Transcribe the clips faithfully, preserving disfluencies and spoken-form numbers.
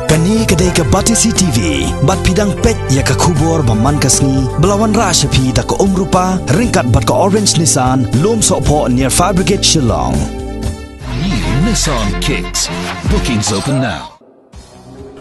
Kane ka dei ka Batesi T V, bad phi dang peit ïa ka khubor ba man ka sngi, ba la wanrah sha phi da ka Umrupa, ryngkat bad ka Orange Nissan, Lumsohphoh near Fire Brigade Shillong. New Nissan Kicks. Bookings open now.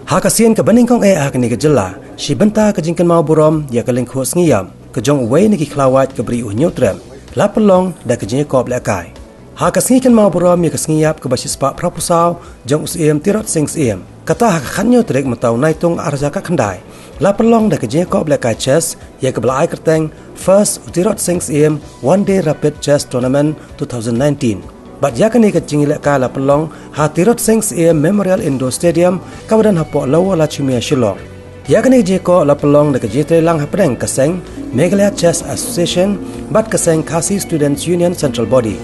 Ha ka sien kaba nyngkong eh ha kane ka jylla, shi bynta ka jingkynmaw burom ïa ka lyngkhuh sngi ïap ka jong uwei na ki khlawait ka Bri u Hynñiewtrep, la pynlong da ka jingïakop lehkai. Ha ka sngi kynmaw burom ïa ka sngi ïap kaba shispah phraphew saw jong u Syiem Tirot Sing Syiem, kata ha ka khathynñiew tarik mynta u Naitung arhajar khatkhyndai, la pynlong da ka jingïakop lehkai chess ïa kaba la ai kyrteng First Tirot Sing Syiem One Day Rapid Chess Tournament two thousand nineteen. Bad ïa kane ka jingïalehkai la pynlong ha Tirot Sing Syiem Memorial Indoor Stadium kaba don hapoh Lower Lachmia, Shillong. Ïa kane ka jingïakob la pynlong da ka jingïatreilang hapdeng ka seng Meghalaya Chess Association bad ka seng Khasi Students Union Central Body.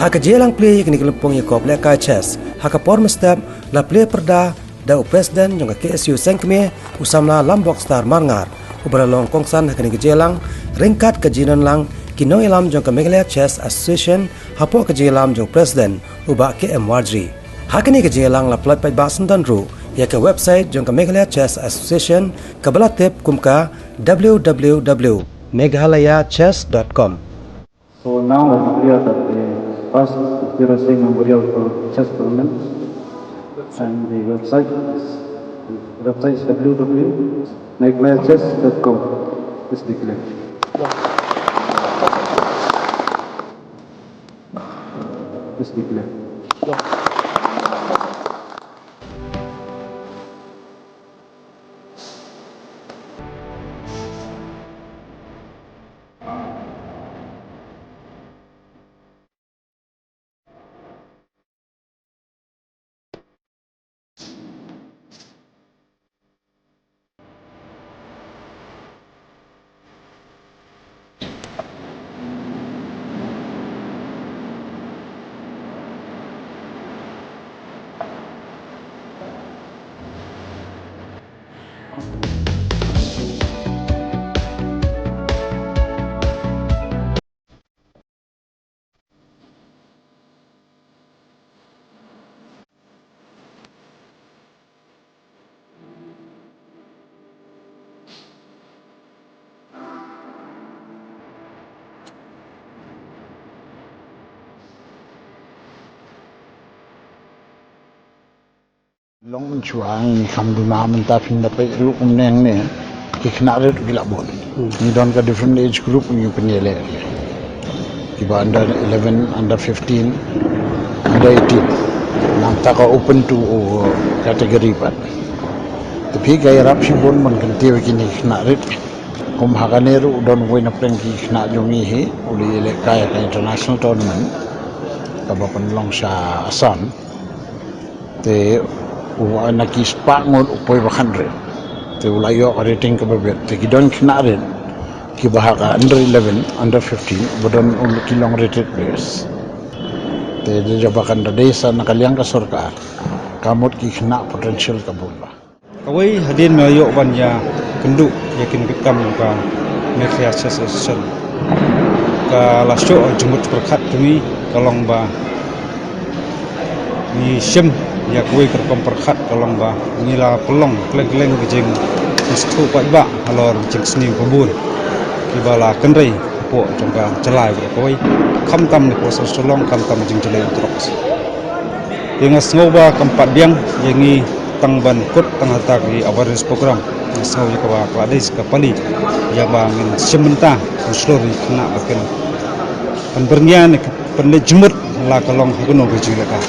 Ha ka jingïalang plie ïa kane ka lympung ïakob lehkai chess, ha ka por mynstep la plie pyrda da u President jong ka K S U Sengkmie, u samla Lambokstar Marngar, uba la long kongsan ha kane ka jingïalang, ryngkat ka jingdonlang ki nongïalam jong ka Meghalaya Chess Association, hapoh ka jingïalam jong u President, u Bah K M Warjri. Ha kane ka jingïalang la pyllait paidbah syndon ruh ïa ka website jong ka Meghalaya Chess Association, kaba la tip kum ka W W W meghalaya chess dot com. So now I declare that the first Tirot Sing Memorial Chess Tournament and the website is, the website is W W W meghalaya chess dot com is declared. Is declared. Long mynshuwa ngi kham duna mynta phin da peit ruh kumne hangne. Ki khynnah rit ki la bun. Hmm. Ngi don ka different age group ngi pynïaleh. Kiba under eleven, under fifteen, under eighteen. Nangta ka open to, uh, category pat. Te phi ka ïarap shibun ban kyntiew ïa kine ki khynnah rit. Kum ha kane ruh don uwei na pdeng ki khynnah jong ngi hi, u la ïalehkai ïa ka international tournament kaba pynlong sha Assam. Te u, na ki spah ngut u poi ba khathynriew. Te u la ïoh rating kaba bit. Te ki don khynnah rit kiba ha ka under eleven, under fifteen, ba don u, ki long rated players. Te da jaba kan da dei sa na ka liang ka sorkar, ka mut ki khynnah potential ka bun ba. Kawei hadien me la ïoh ban ïakynduh ïa kine ki kam ka Meghalaya Chess Association, ka la shoh jingmut pyrkhat jong ngi ka long ba ngi shim ïa kawei ka rukom pyrkhat ka long ba ngi la pynlong kylleng kylleng ka jingsngewthuh paidbah halor jingsniew ka bun kiba la kynrei hapoh jong ka jylla baroh kawei, khamtam na ka sor Shillong, khamtam jingjuloi u drugs. Te nga sngew ba kam pat biang ïa ngi tang ban kut tang ha kata ka awareness program. Nga sngew ïa kaba ka la dei sa ka pali ïa ba ngin shim bynta, ngin shlur ïa ki khynnah ba kin pynbyrngia ne pynleit jingmut la ka long ha kano ka jinglehkai.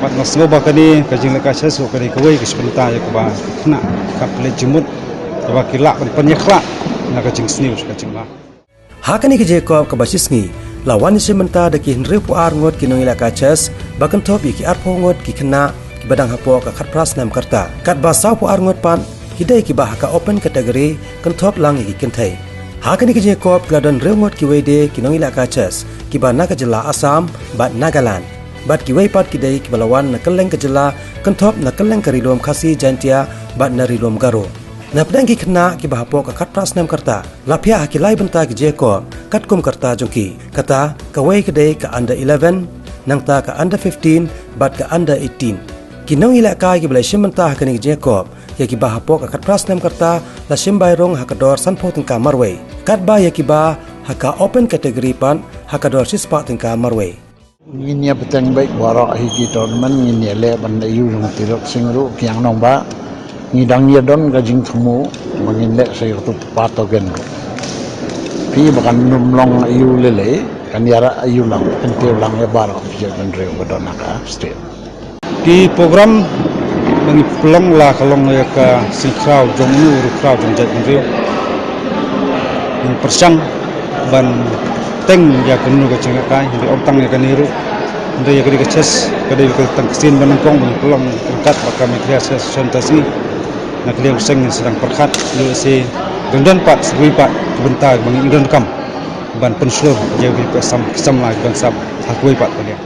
Bad nga sngew ba kane ka jinglehkai chess ka dei kawei ka shi bynta ïa kaba ki khynnah kan pynleit jingmut, ïa ba ki lah ban pynïakhlad na ka jingsniew sha ka jingbha. Ha kane ka jingïakob kaba shisngi, la wan ïashim bynta da ki hynriewphew ar ngut ki nongïalehkai chess, ba kynthup ïa ki arphew ngut ki khynnah kiba dang hapoh ka khatphra snem ka rta. Katba sawphew ar ngut pat ki dei kiba ha ka open category, kynthup lang ïa ki kynthei. Ha kane ka jingïakob ki la don hynriew ngut kiwei de ki nongïalehkai chess kiba na ka jylla Assam bad Nagaland. Bad kiwei pat ki dei kiba la wan na kylleng ka jylla, kynthup na kylleng ka Ri Lum Khasi Jaiñtia bad na Ri Lum Garo. Na pdeng ki khynnah kiba hapoh ka khatphra snem ka rta, la phiah ha ki lai bynta ki jingïakob katkum ka rta jong ki. Kata, kawei ka dei ka under eleven, nangta ka under fifteen bad ka under eighteen. Ki nongïalehkai kiba la shim bynta ha kane ka jingïakop ïa kiba hapoh ka khatphra snem ka rta la shim bai rung ha ka dor sanphew tyngka marwei, katba ïa kiba ha ka open category pat ha ka dor shispah tyngka marwei. Ngin ïa bteng beit baroh hi ki tournament, ngin ïa leh ban da ïu jong ki rok sing ruh ki ïang nongbah. Ngi dang ïa don ka jingthmu ba ngin leh sa ïa ka tu pa to gen ruh. Phi ba kan nym long ïu lele, kan ïa ra ïu lang, kan tiew lang ïa baroh ki jaitbynriew ba don ha ka state. Ki program ba ngi pynlong la ka long ïa ka sngewkhraw jong u rukhraw jong jaitbynriew. Ngi pyrshang ban teng ïa kano ka jingïalehkai, hynrei ym tang ïa kane ruh, hynrei ïa ka dei ka chess ka dei ka tang ksien ba nyngkong ba ngi pynlong ryngkat bad ka Meghalaya Chess Association Tasngi. Na ka liang u seng ngin sdang pyrkhat ïa se dang don pat sa kawei pat ka bynta ba ngi donkam ban pynshlur ïa ka sam samla ban sap ha kawei pat ka liang.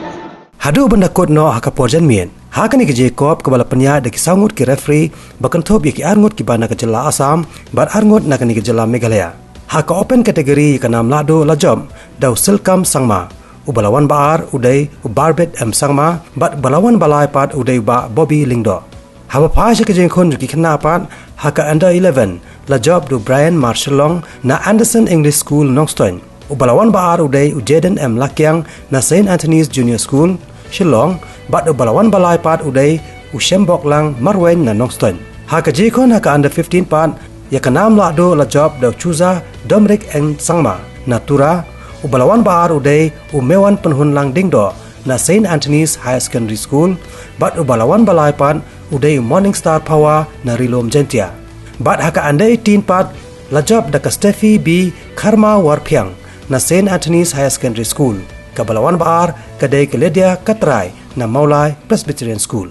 Haduh ban da kut noh ha ka por janmiet ha kane ka jingïakop kaba la pynïaid da ki saw ngut ki referee ba kynthup ïa ki ar ngut kiba na ka jylla Assam bad ar ngut na kane ka jylla Meghalaya. Ha ka open category ïa ka nam lahduh la jop da u Silkam Sangma, uba la wan ba ar u dei u Barbet M Sangma bad uba la wan ba lai pat u dei u Bah Bobby Lyngdoh. Haba phai sha ka jingkhun jong ki khynnah pat ha ka under eleven la jop da u Brian Mar Shillong na Anderson English School Nongstoiñ. Uba la wan ba ar u dei u Jaden M Lakiang na Saint Anthony's Junior School Shillong bad uba la wan ba lai pat u dei u Shemboklang Marweiñ na Nongstoiñ. Ha ka jingkhun ha ka under fifteen pat ïa ka nam lahduh la jop da u Chuza Domrik Eng Sangma na Tura, uba la wan ba ar u dei u Mewan Pynhunlang Dingdoh na Saint Anthony's Higher Secondary School bad uba la wan ba lai pat u dei u Morning Star Phawa na Rilum Jaintia. Bad ha ka under eighteen pat la jop da ka Steffi B Kharma Warphiang na Saint Anthony's Higher Secondary School, kaba la wan ba ar ka dei ka Lydia Katrai na Mawlai Presbyterian School.